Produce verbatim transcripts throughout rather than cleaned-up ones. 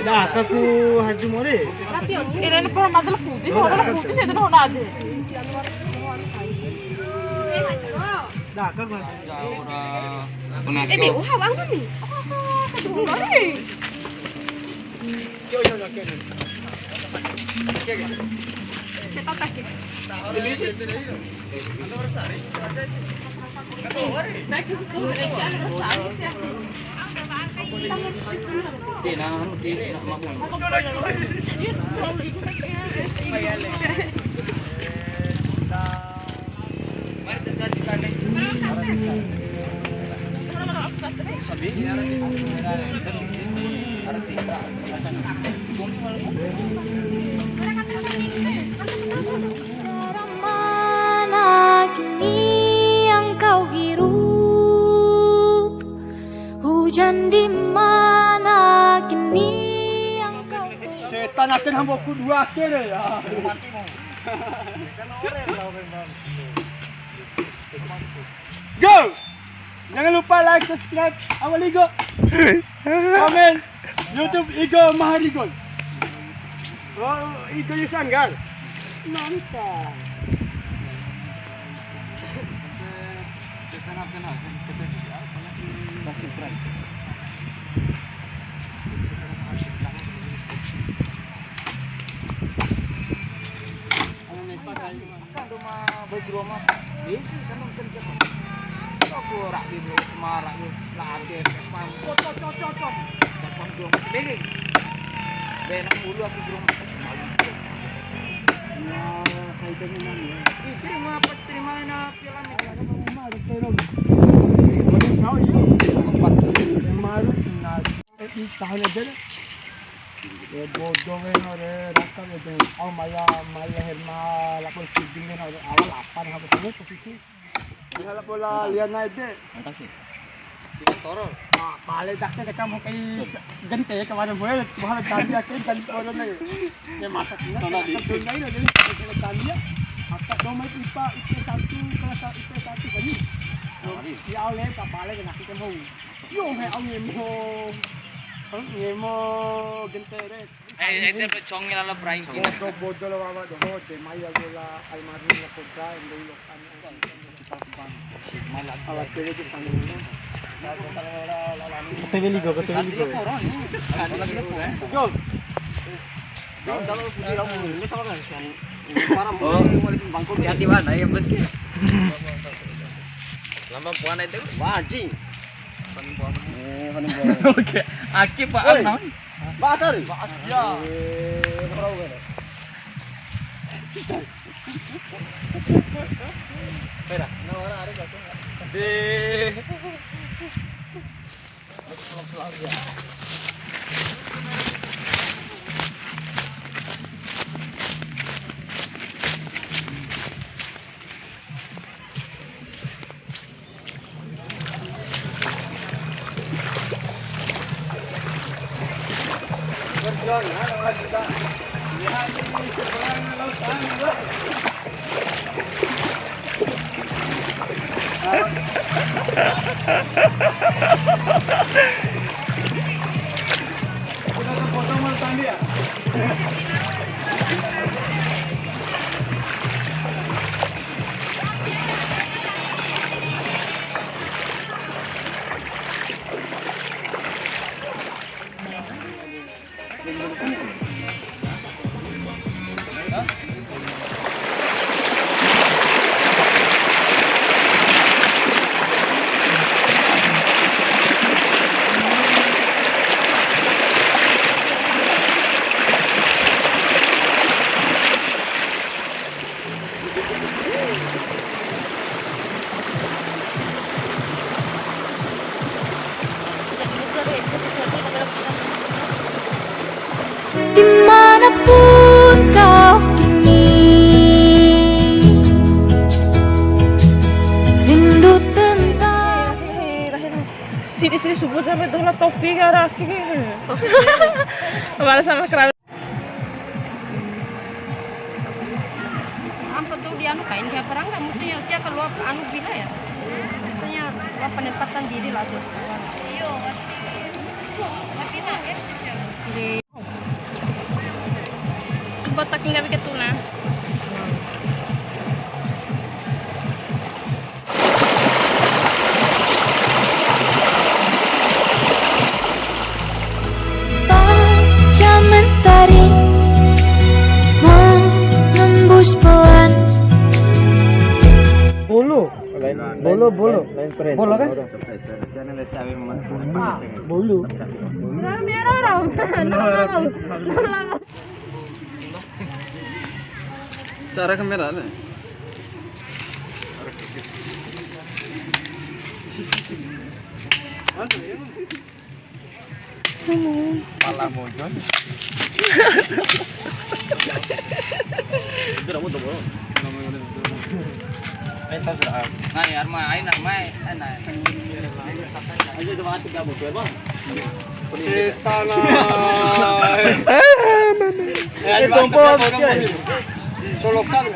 Nah, kaku haju more. Ira ni pura madal putih, madal putih, saya tu dah ada. Nah, kaku haju. Eh, be, wah, bang kami. Apa, apa, apa, apa, apa, apa. Mana kini yang kau hirup? Hujan di mana kini yang kau beri? Setan akan hambaku dua akhir ya. Go! Jangan lupa like, subscribe, awal Igo. Komen. YouTube Igo Maharigo. Oh, Igo Yusanggar. Mantap. Aka dou ma baju ruma. Besi kan kerja kan. Aku rapi bro, semara bro. La ade, pam. Cocok, cocok, cocok. Pam dua beli. Benang bulu aku bro. Nah, kayak gini ya. Ih, terima, pas terima na piala ni. Kemarin, nah, tahu aja. Ya, bodo weno re, raka wede. Au maya, maya herma, lapor siding weno re, awal apa nih, apa tadi posisi? Dia lapor la, lihat naik deh. Mantap sih. Kita toror. Nah, balik dak teh kamu kayak gente kemarin gue, malah tadi aku kan toror nih. Ya, masa kita tolak di. Tunda ini, jadi kita tanya, apa doma ipa, I P S satu, kelas satu, I P S satu, kan? Ya, oleh, tak balik, nak kita mau. Yo, he, au ngemo. Au ngemo gentere. Eh, ede pe congi lalo pranking. Bodo, bodo lo wawa doho, de mai ago la almarhum la kontra, endo lo kan. Ala tele ke sanggup. Tele ligo, tele ligo. Yo. Yo, kalau di laut ini sama kan, kan. Para mau balik bangkok. Ganti mana ya, bos ki? Lama puana itu. Wajing. Oke, aki Pak Woi. Arnawi. Pak Asari. Pak Asya. Eh, perahu kan? Pera, nah, orang ada satu. Di. Dimanapun kau kini, rindu tentang. Sidi-sidi subuh sampai dola topi ke arah aki. Balas sama kerabat. Ampe tu dia anu kain dia. Orang nggak mesti ya, siapa luar anu bila ya? Maksudnya, luar penempatan diri lah tuh. Iya. Tapi nah, ya. Di botak nggak bikin tuna. Tajam mentari mengembus pelan. Bulu. Lain, bulu, lain, bulu. Lain, lain brand. Bulu kan? Bulu. Merah, merah, merah. Cara kamera nih. Pala mojong. Nai, arma, ain, arma, ain, nai. Ayo, coba kasih gabung, coba. Setan, ah. Eh, tompo. Solokan.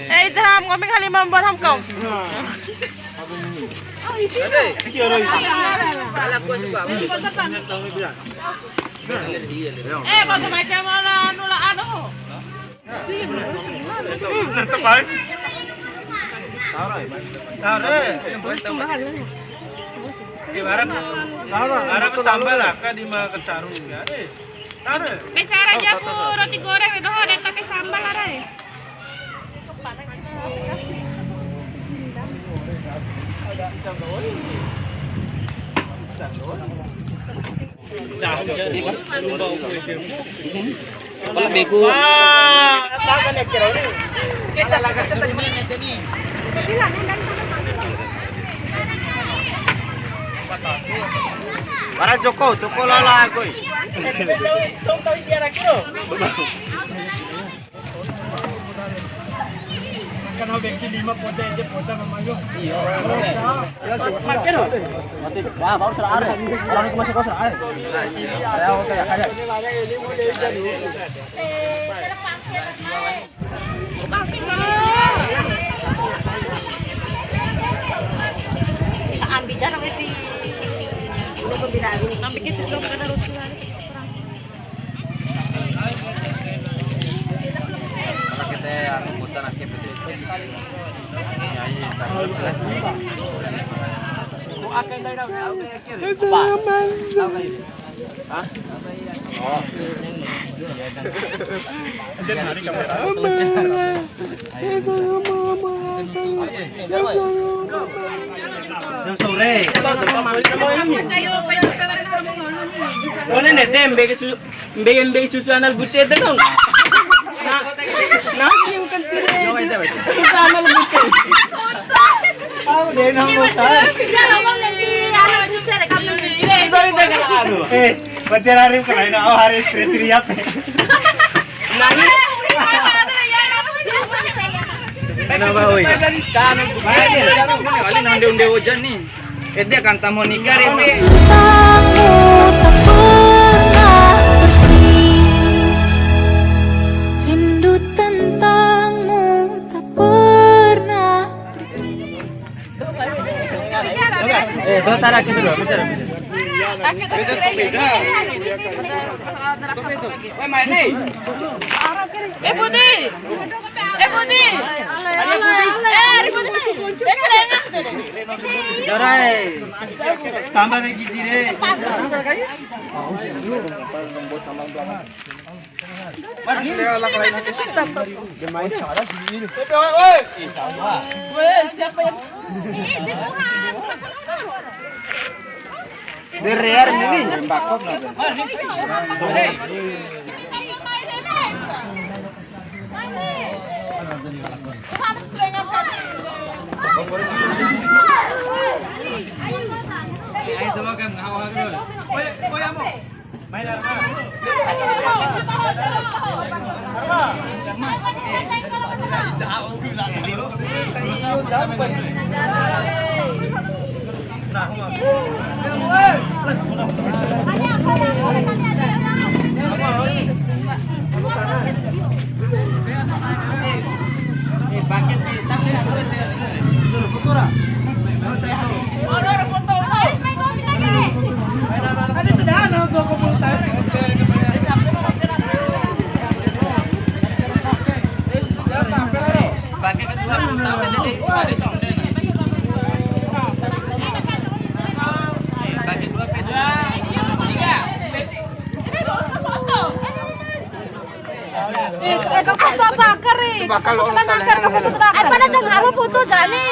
Eh, Idham, ngomong halimah mbuat ham kau. Eh, bagaimana malah nula anu? Tahu, eh. Ibarat, ibarat sambal lah, kan di ma kecaru ya, eh. Bicara aja aku roti goreng itu ada pakai sambal ada, eh. Beko. Para Joko, Joko lala koi. Kan au beki lima poda ede poda mamayo. Iya. Mati. Wah, baru serah are. Orang itu masuk kau serah are. Ya, oke, ya, kayak. Ambil jalan, Edi. Udah pembinaan. Ambil kita dong, kada lucu lagi. Kalau kita yang rebutan akhir gitu. Iya, iya. Apa? Tahu nggak ini? Hah? Oh. Jam sore. Boleh nih, tembe ke su-, Mbei, mbei susu anal bute ede dong. Nah, nah, ini bukan kiri. Susu anal bute. Tahu deh, nama besar. Iya, ngomong nanti, anu, cuci rekam nanti. Sorry, deh, kalau anu. Eh, berarti hari kemarin, oh, hari ekspresi riap. Nangis. Kenapa, woi? Kali nonde-onde ojan nih. Ede kan tamu nikah, Rete. Tentangmu tak pernah pergi. Rindu tentangmu tak pernah pergi. Eh, dua tara ke dulu, bicara. Weh, main nih. Eh, Budi. Eh, Budi. Eh, Budi. Eh, Budi. Eh, celengak. Jorai. Tambah lagi, Jire. Weh, siapa yang Berear ini. Eh, eh, ke foto apa, Keri? Bakal orang tanya. Eh, pada jangan harus foto jani.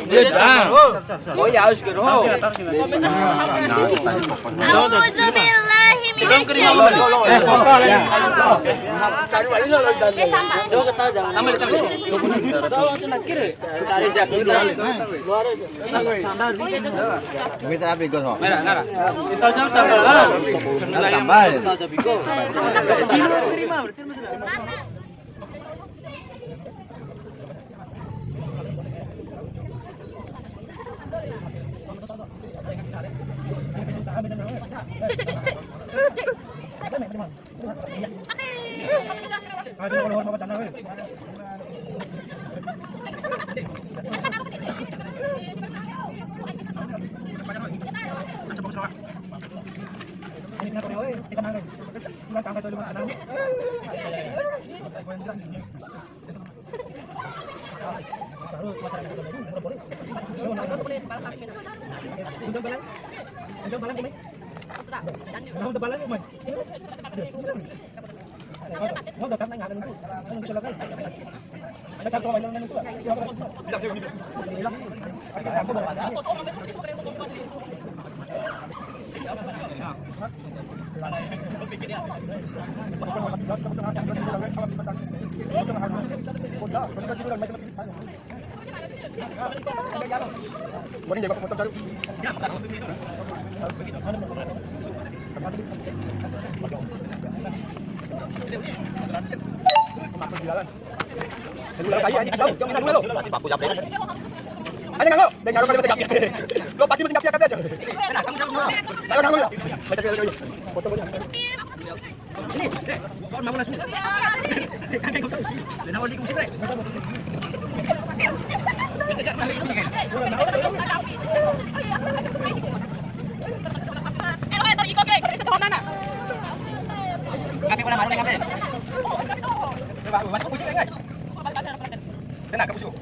Iya, Bang. Oh, ya, harus ke roho. A'udzubillahi minasyaitonir rajim. Cari jaki. Mungkin salah bego, so. Merah, merah. Kita jam sama. Tambah. Kita jam bego. Aja nganggo, dan ngaro pada aja. Ayo nganggo ya. Foto. Ini, eh, orang mau langsung. Ini, eh, kau tahu sih. Dan awal ini musik, Rek. Tapi pernah malu nih, kafe. Coba, masuk musik, guys. Kena, kamu suruh.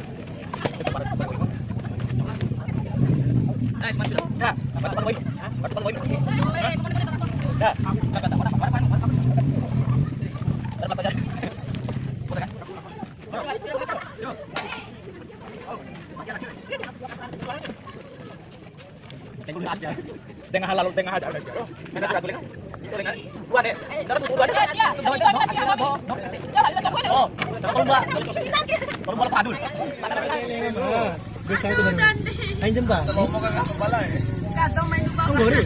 Nice, Mas. Dah, dapat tempat poin. Hah? Dapat tempat poin. Dah. Dapat tempat poin. Dapat tempat poin. Tengok aja. Tengah lalu, tengah aja. Kita tidak boleh. Itu dengan dua deh. Kita tuh dua deh. Oh, satu dua. Kalau dua padul. Bisa itu benar. Ayo jempa. Selama kan kata bala ya. Kata main tuh. Enggak, Ri.